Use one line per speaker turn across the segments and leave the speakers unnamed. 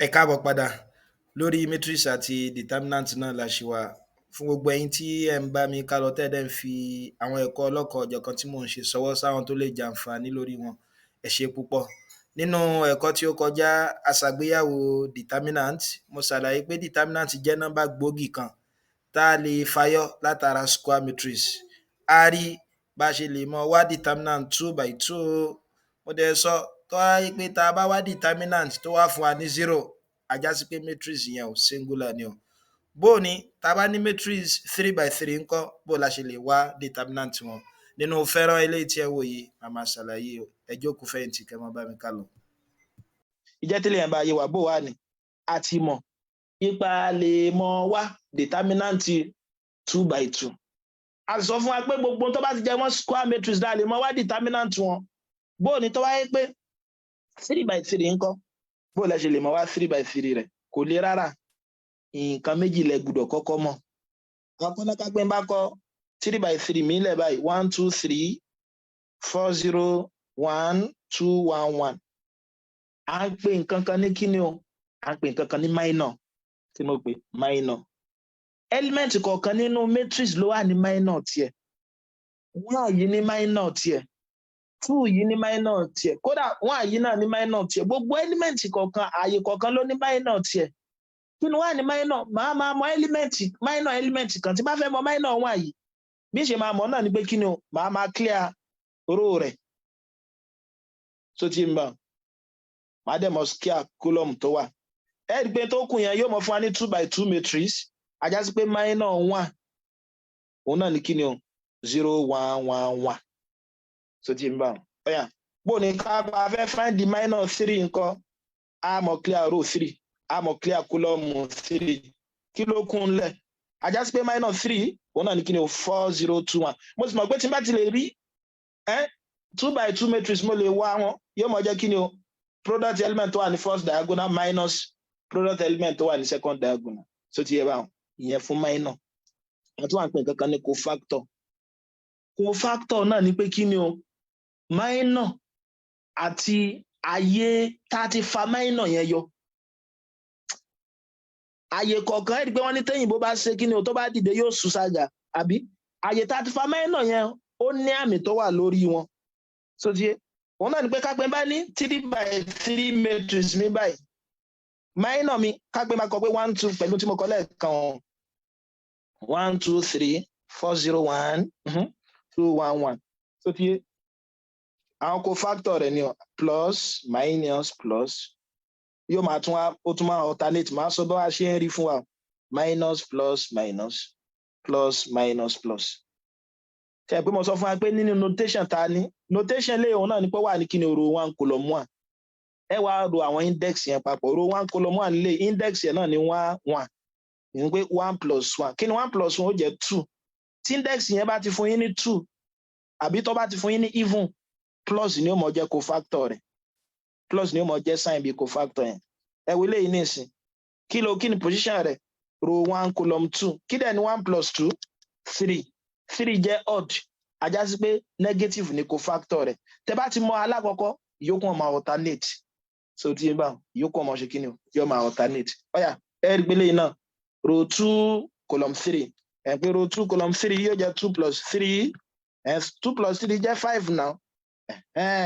Ẹ káàbọ̀ padà. Lórí matrix àti determinant náà la ṣì wà. Fún gbogbo ẹ̀yin tí ẹ̀ ń bá mi ká lọ, tẹ́ ẹ dẹ̀ ń fi àwọn ẹ̀kọ́ ọlọ́kan-ò-jọ̀kan tí mò ń ṣe ṣọwọ́ sáwọn tó lè jàǹfààní lórí wọn, ẹ ṣé púpọ̀. Nínú ẹ̀kọ́ tí ó kọjá, a ṣàgbéyẹ̀wò determinant. Mo ṣàlàyé pé determinant jẹ́ nọ́mbà gbòógì kan tá a lè fàyọ látara square matrix. A rí bá a ṣe lè mọ wá determinant 2 by 2. Mo dẹ̀ sọ tó wá jẹ́ pé tá a bá wá determinant tó wá fún wa ní 0, á já sí pé matrix yẹn ò singular ni o. Bó o ní tá a bá ní matrix 3 by 3 ńkọ́, bó la ṣe lè wá determinant wọn? Nínú fẹ́ràn eléyìí tí ẹ wò yìí, a máa ṣàlàyé o. Ẹ jókòó fẹ̀yìntì, kẹ́ máa bá mi ká lọ.
Ìjẹ́ tí lèyàn bá yé wa, bó wà ní a ti mọ̀ ipa lè mọ wá determinant 2 by 2. A sọ fún wa pé gbogbo tó bá ti jẹ mọ́ square matrix la lè mọ wá determinant wọn. Bó ní tó wáyé pé 3 by 3 ńkọ́, bó lẹ ṣe lè mọ wá 3 by 3 rẹ̀? Kò le rárá. Nǹkan méjì lẹ gbọ́dọ̀ kọ́kọ́ mọ̀. Akọ́nàkápẹ́ ń bá kọ 3 by 3 mi lẹ̀ báyìí: one, two, three, four, zero, one, two, one, one. À ń pè nǹkan kan ní kíni o? À ń pè nǹkan kan ní minor. Tí mo pè minor, element kọ̀ọ̀kan nínú matrix ló wà ní minor tiẹ̀. One yìí ní minor tiẹ̀, two yìí ní minor tiẹ̀, kódà one yìí náà ní minor tiẹ̀. Gbogbo element kọ̀ọ̀kan, ààyè kọ̀ọ̀kan ló ní minor tiẹ̀. Kí ni wà ní minor? Màá máa mọ element, minor element kan. Tí bá fẹ́ mọ minor one yìí, bí ṣe máa mọ̀ náà ni pé kí ni o? Màá máa clear row rẹ̀. So tí n bá màá dẹ̀ mọ clear column tó wà, ẹ rí i pé tó kù yẹn yóò mọ fún wa ní 2 by 2 matrix. Á já sí pé minor one, òun náà ní kí ni o? Zero, one, one, one. So tí n bá ọyà, bó ní ká bá fẹ́ find the minor three ńkọ́? A mọ̀ clear row three, a mọ̀ clear column three. Kí ló kún lẹ̀? Á já sí pé minor three, òun náà ní kí ni o? Four, zero, two, one. Mo sì mọ̀ pé tí n bá ti lè rí 2 by 2 matrix, mo lè wá wọn, yóò mọ̀ jẹ́ kí ni o? Product element tó wà ní first diagonal minus product element tó wà ní second diagonal. So ti yẹ báwọn ìyẹn fún minor. Wọ́n tún wà ń pè nǹkan kan ní cofactor. Cofactor náà ní pé kí ni o? Minor àti àyè tá a ti fa minor yẹn yọ, àyè kọ̀ọ̀kan. Ẹ̀rí pé wọ́n ní téyìnbó bá ṣe kí ni o, tó bá dìde, yóò sùn sága àbí? Àyè tá a ti fa minor yẹn, ó ní àmì tó wà lórí wọn. So ti yé, òun náà ní pé kápẹ́ bá ní 3 by 3 matrix mi báyìí, minor mi, kápẹ́ máa kọ pé one, two, pẹ̀lú tí mo kọ lẹ́ẹ̀kan, one, two, three, four, zero, one, two, one, one. So ti yé, àwọn cofactor rẹ̀ ni plus, minus, plus. Yóò máa tún wá, ó tún máa alternate. Máa sọ bá wa ṣe ń rí fún wa: minus, plus, minus, plus, minus, plus. Ṣe pé mo sọ fún wa pé nínú notation ta ní, notation lé òun náà ní pé wà ní kíni? Row one, column one. Ẹ wá ro àwọn index yẹn papọ̀. Row one, column one lé, index yẹn náà ní one, one. Ìyẹn pé one plus one, kí ni one plus one? Ó jẹ́ two. Tí index yẹn bá ti fún yín ní two, àbí tó bá ti fún yín ní even, plus ni ó mọ jẹ́ cofactor rẹ̀. Plus ni ó mọ jẹ́ sign bí cofactor yẹn. Ẹ wo eléyìí nísìn. Kí ló, kí ni position rẹ̀? Row one, column two. Kí dẹ̀ ni one plus two? Three. Three jẹ́ odd. Á já sí pé negative ni cofactor rẹ̀. Tẹ́ bá ti mọ alákọ̀ọ́kọ́, ìyókù ó máa alternate. So tí yín bá ìyókù ó máa ṣe kí ni o? Yóò máa alternate. Ọ̀yà, ẹ rí pé léyìí náà, row two, column three. Ẹ pé row two, column three yóò jẹ́ two plus three. Two plus three jẹ́ five now.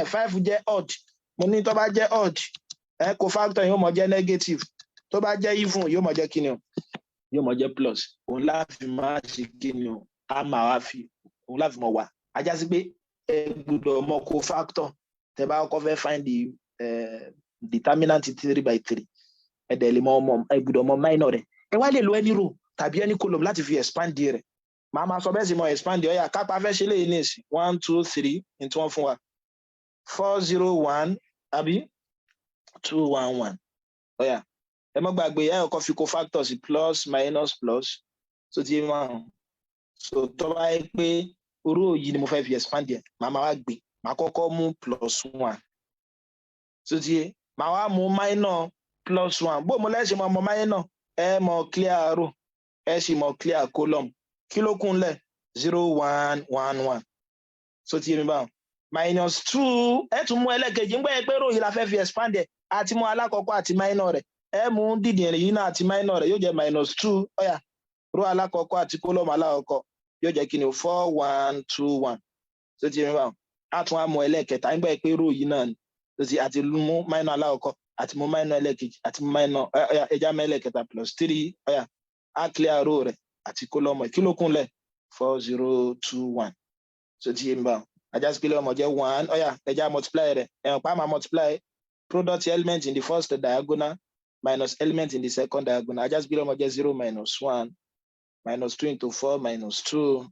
Five jẹ́ odd. Mo ní tó bá jẹ́ odd, cofactor yóò mọ jẹ́ negative. Tó bá jẹ́ even, yóò mọ jẹ́ kíni o? Yóò mọ jẹ́ plus. Òun láfi máa ṣe kíni o? A máa wá fi òun láfi mọ wà. Á já sí pé ẹ gbọ́dọ̀ mọ cofactor tẹ́ bá kọ́kọ́ fẹ́ find the determinant 3 by 3. Ẹ dẹ̀ lè mọ ọmọ, ẹ gbọ́dọ̀ mọ minor rẹ̀. Ẹ wá lè lo any row tàbí any column láti fi expand rẹ̀. Màá máa sọ bẹ́ẹ̀ sì mọ expand. Ọ̀yà, kápá fẹ́ ṣe léyìí ní ìsìn: one, two, three ní tí wọ́n fún wa, four, zero, one, àbí two, one, one. Ọ̀yà, ẹ má gbàgbé, ẹ kọ́kọ́ fi cofactor sí: plus, minus, plus. So ti máa hàn. So tó bá yẹ pé row yìí ni mo fẹ́ fi expand yẹn, màá máa wá gbé, màá kọ́kọ́ mú plus one. So ti yé, màá wá mú minor plus one. Bó mo lẹ́sìn mọ́ mọ́ minor, ẹ mọ clear row, ẹ sì mọ clear column. Kí ló kún lẹ̀? Zero, one, one, one. So ti yé mi báwọn? Minus two. Ẹ tún mú ẹlẹ́kejì ń gbẹ́ pé row yìí la fẹ́ fi expand ẹ̀. Àti mú alákọ̀ọ́kọ́ àti minor rẹ̀. Ẹ mú dìdìrín yìí náà àti minor rẹ̀, yóò jẹ́ minus two. Ó yá, row alákọ̀ọ́kọ́ àti column alákọ̀ọ́kọ́ yóò jẹ́ kí ni o? Four, one, two, one. Tó ti rí báwọn, á tún á mú ẹlẹ́ẹ̀kẹta nígbà pé row yìí náà ni tó ti àti mú minor alákọ̀ọ́kọ́, àti mú minor ẹlẹ́ẹ̀kejì, àti mú minor ẹja mú ẹlẹ́ẹ̀kẹta, plus three. Ó yá, á clear row rẹ̀ àti column ẹ̀. Kí ló kúnlẹ̀? Four, zero, two, one. Tó ti yé mi báwọn, ajásí pé ó máa jẹ́ one. Ó yá, ẹ jẹ́ á multiply rẹ̀. Ẹ̀hàn pa máa multiply product element in the first diagonal minus element in the second diagonal. Ajásí pé ó máa jẹ́ zero minus one, minus two into four minus two,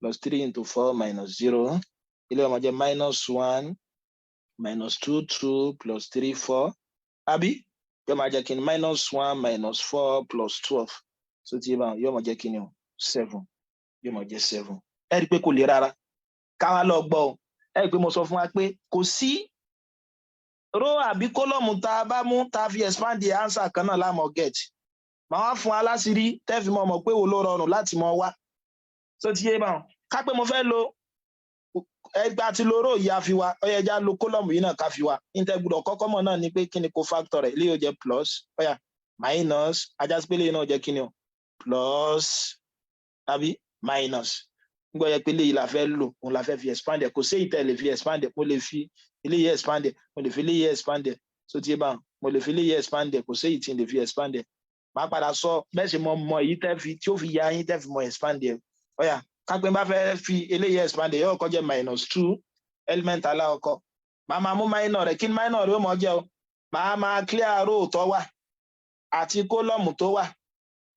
plus three into four minus zero. Eléyìí ó máa jẹ́ minus one minus two, two, plus three, four, àbí? Yóò máa jẹ́ kí ni? Minus one minus four plus 12. So tí yóò máa jẹ́ kí ni o? Seven. Yóò máa jẹ́ seven. Ẹ rí i pé kò le rárá. Káwá lọ gbọ́ ọ. Ẹ rí i pé mo sọ fún wa pé kò sí row àbí column tá a bá mú tá a fi expand the answer kan náà láàmú get. Màá wá fún aláṣírí tẹ́ fi mọ̀ mọ̀ pé wo ló rọrùn láti mọ wá. So ti yé báwọn, ká pé mo fẹ́ lo ẹgbàá tí lo row yìí, á fi wá. Ó yẹ já lo column yìí náà ká fi wá. Níta gbọ́dọ̀ kọ́kọ́ mọ̀ náà ni pé kí ni cofactor rẹ̀? Eléyìí ó jẹ́ plus, ó yá, minus. Ajásí pé eléyìí náà jẹ́ kí ni o? Plus tàbí minus. Nígbà yẹ pé eléyìí la fẹ́ lò, òun la fẹ́ fi expand ẹ̀. Kò sí èyí tẹ́ lè fi expand ẹ̀. Mo lè fi eléyìí expand ẹ̀, mo lè fi eléyìí expand ẹ̀. So ti yé báwọn, mo lè fi eléyìí expand ẹ̀. Kò sí èyí tí n lè fi expand ẹ̀. Màá padà sọ bẹ́ẹ̀ ṣe mọ mọ èyí tẹ́ fi tí ó fi ya yín tẹ́ fi mọ expand ẹ̀. Ó yá, kápẹ́ bá fẹ́ fi eléyìí expand ẹ̀, yóò kọ́ jẹ́ minus two element alákọ̀ọ́kọ́. Màá máa mú minor rẹ̀. Kí ni minor rẹ̀ ó mọ̀ jẹ́ o? Màá máa clear row tó wà àti column tó wà.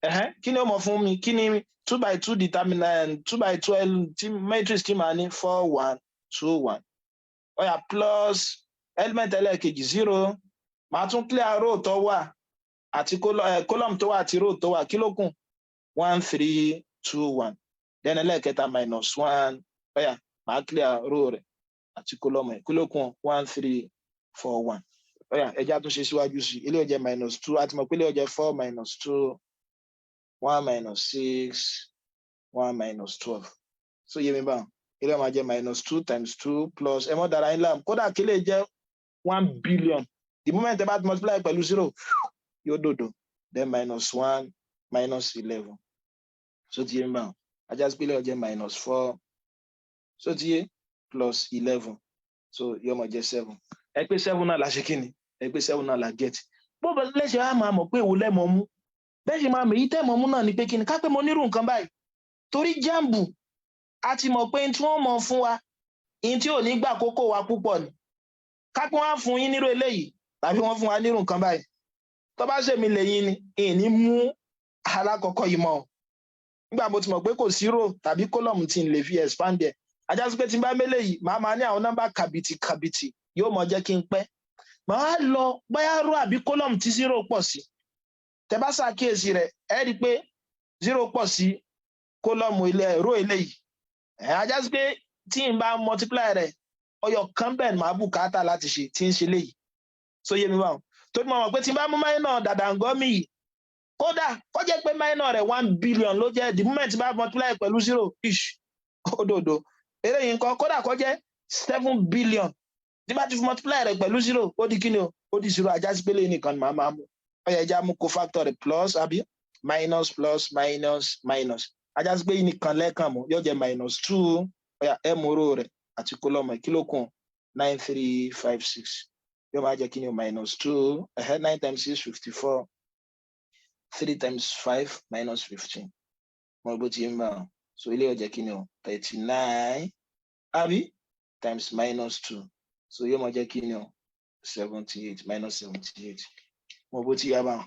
Ẹ̀hẹ́n, kí ni ó mọ̀ fún mi? Kí ni two by two determinant, two by two tí matrix tí màá ní? Four, one, two, one. Ó yá, plus element ẹlẹ́ẹ̀kejì, zero. Màá tún clear row tó wà àti column tó wà àti row tó wà. Kí ló kù? One, three, two, one. Then ẹlẹ́ẹ̀kẹta, minus one. Ó yá, màá clear row rẹ̀ àti column ẹ̀. Kí ló kù? One, three, four, one. Ó yá, ẹ jẹ́ á tún ṣe síwájú sí. Eléyìí ó jẹ́ minus two. Àti mọ̀ pé eléyìí ó jẹ́ four minus two, one minus six, one minus 12. So yé mi báwọn, eléyìí máa jẹ́ minus two times two plus. Ẹ mọ́ dára yín láàmú. Kódà kí lè jẹ́ 1 billion, the moment ẹ bá multiply pẹ̀lú zero, yóò dòdò. Then minus one minus 11. So ti yé mi báwọn, ajá sí pé eléyìí ó jẹ́ minus four. So ti yé, plus 11, so yóò máa jẹ́ seven. Ẹ pé seven náà la ṣe kí ni? Ẹ pé seven náà la get. Bó bá lẹ́sẹ̀ á máa mọ̀ pé èwo lẹ́mọ̀ mú, bẹ́ẹ̀ ṣe máa mọ̀ èyí tẹ́mọ̀ mú náà ni pé kí ni? Ká pé mo nírú nǹkan báyìí, torí JAMB, a ti mọ̀ pé tí wọ́n mọ̀ fún wa, ìyẹn tí ò ní gbà kókó wa púpọ̀ ni. Ká pé wọ́n á fún yín nírú eléyìí tàbí wọ́n fún wa nírú nǹkan báyìí, tó bá ṣèmi lẹ́yìn ni ìní mú alákọ̀ọ́kọ́ yìí mọ́ ọ. Nígbà mo ti mọ̀ pé kò sí row tàbí column tí n lè fi expand ẹ̀, ajá sí pé tí n bá mélé yìí, màá máa ní àwọn nọ́mbà kàbìtì kàbìtì, yóò mọ jẹ́ kí n pẹ́. Màá lọ bóyá row àbí column tí zero pọ̀ sí. Tẹ bá ṣàkíyèsí rẹ̀, ẹ rí i pé zero pọ̀ sí column ilé row eléyìí ẹ̀. Ajá sí pé tí n bá multiply rẹ̀, ọyọ kan bẹ́ẹ̀ máa bùkátà láti ṣe tí ń ṣe léyìí. So yé mi báwọn, torí mo mọ̀ pé tí n bá mú minor dàdàngọ́mì yìí, kódà kó jẹ́ pé minor rẹ̀ 1 billion ló jẹ́, the moment bá multiply pẹ̀lú zero ish, òdòdó. Eléyìí nǹkan, kódà kó jẹ́ 7 billion, tí bá ti fi multiply rẹ̀ pẹ̀lú zero, ó di kíni o? Ó di zero. Ajá sí pé lẹ́yìn nìkan ni màá máa mú. Ó yẹ ẹja mú cofactor rẹ̀, plus àbí minus, plus, minus, minus. Ajá sí pé yìí nìkan lẹ́ẹ̀kan mú, yóò jẹ́ minus two. Ó yá, ẹ mú row rẹ̀ àti column ẹ̀. Kí ló kù? Nine, three, five, six. Yóò máa jẹ́ kí ni o? Minus two. Nine times six, 54. Three times five, minus 15. Mo bó ti ń bá wọn. So eléyìí ó jẹ́ kí ni o? 39, àbí? Times minus two, so yóò máa jẹ́ kí ni o? 78, minus 78. Mo bó ti yá bá wọn.